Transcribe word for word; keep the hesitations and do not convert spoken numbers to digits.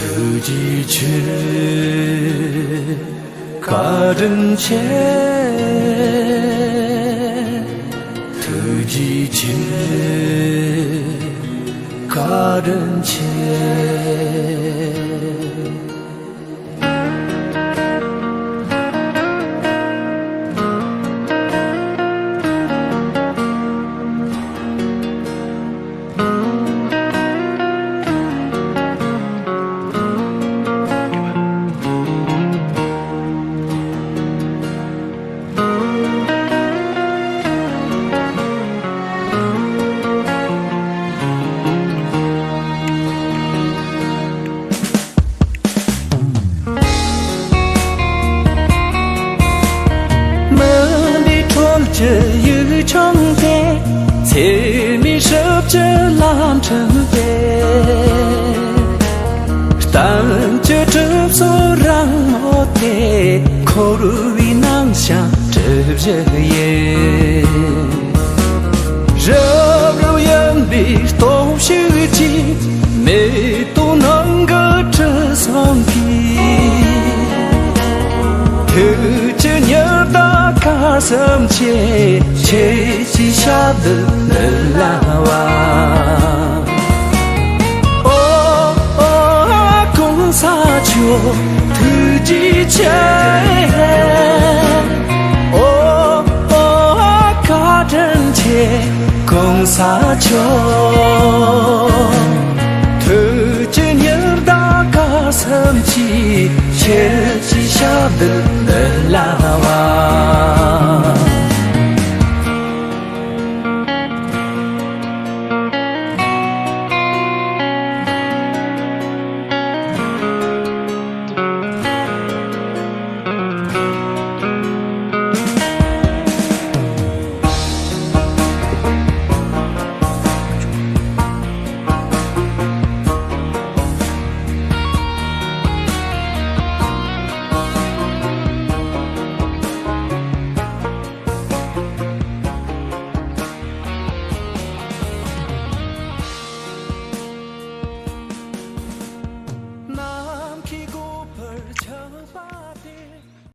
ཐུགས་རྗེ་ཆེ། བཀའ་དྲིན་ཆེ། ཐུགས་རྗེ་ཆེ། བཀའ་དྲིན་ཆེ། མུན་པའི་ཁྲོད་ཀྱི་ཡིག་ཆུང་དེ། འཚེ་མེད་ཞིབ་ཀྱི་ལམ་ཁྲིད་དེ། གཏམ་གྱི་གྲིབ་སོ་རིང་མོ་དེ། འཁོར་བའི་ནང་བཞིན་གྲིབ་བཞི་ཡིན། རབ་རིབ་ཡིན་པའི་སྟོབས་ཤུགས་ཀྱིས། མེ་ཏོག་ནང་གི་དྲི་བཟང་གིས། ཐུགས་ཀྱི་ཉི་ཟླ་སྐར་གསུམ་ཆེ། ཁྱེད་ཀྱི་ཞབས་རྡུལ་འདི་ལ་བབས། ཨོ་ཨོ་གོང་ས་མཆོག་ཐུགས་རྗེ་ཆེ། ཨོ་ཨོ་བཀའ་དྲིན་ཆེ་གོང་ས་མཆོག། ཐུགས་ཀྱི་ཉི་ཟླ་སྐར་གསུམ་གྱིས། ཁྱེད་ཀྱི་ཞབས་རྡུལ་འདི་ལ་བབས།